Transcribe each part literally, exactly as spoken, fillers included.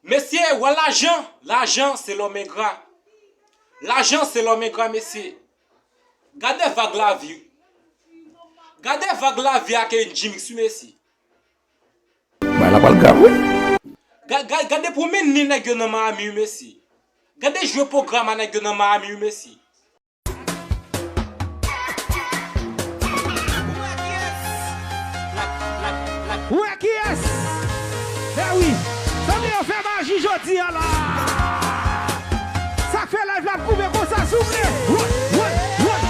Mesye, wè lajan, lajan se lòm engra. Lajan se lòm engra, mesye. Gade vag lavi. Gade vag lavi ak N G Mix, wi, mesye. Bagay la pral grav, wi. Ga- ga- Gade pwomennen nèg yo nan Miami, wi, mesye. Gade jwe pwogram a nèg yo nan Miami, wi, mesye. Ou wè kiyès? Mè wi, zanmi yo fè maji jodi a la. Sa k fè live la ap koupe konsa, souple. Woy, woy, woy.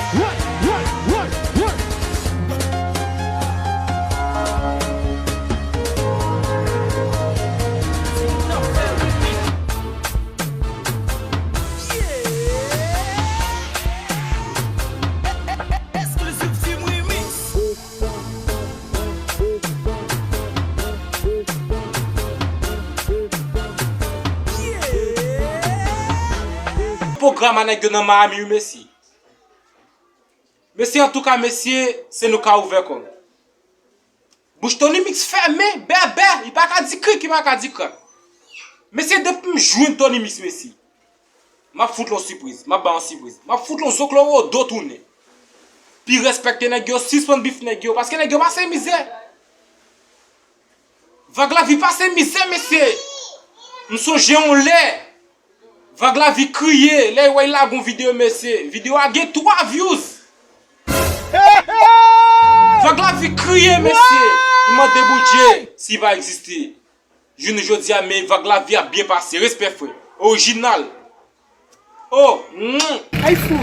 Pwogram a nèg yo nan Miami, wi, mesye. Mesye, antouka, mesye, se nou ka ouvè kò nou. Bouch Tony Mix fèmen, bèbè, li pa ka di krik, li pa ka di krak. Mesye, depi m jwenn Tony Mix, mesye, m ap fout l on sipriz, m ap ba yon sipriz. M ap fout l on zoklo wodo tounen. Pi respekte nèg yo, sispann bif nèg yo, paske nèg yo pase mizè. Vag lavi pase mizè, mesye. M sonje yon lè. Vag lavi kriye, lè y wè y lage yon videyo, mesye. Videyo a gen twa views. Vag lavi kriye, mesye. Li mande Bondye si pa egziste. Jounen jodi a, men vag lavi ap byen pase. Respè, frè. Orijinal. Oh, mm. Ay fou.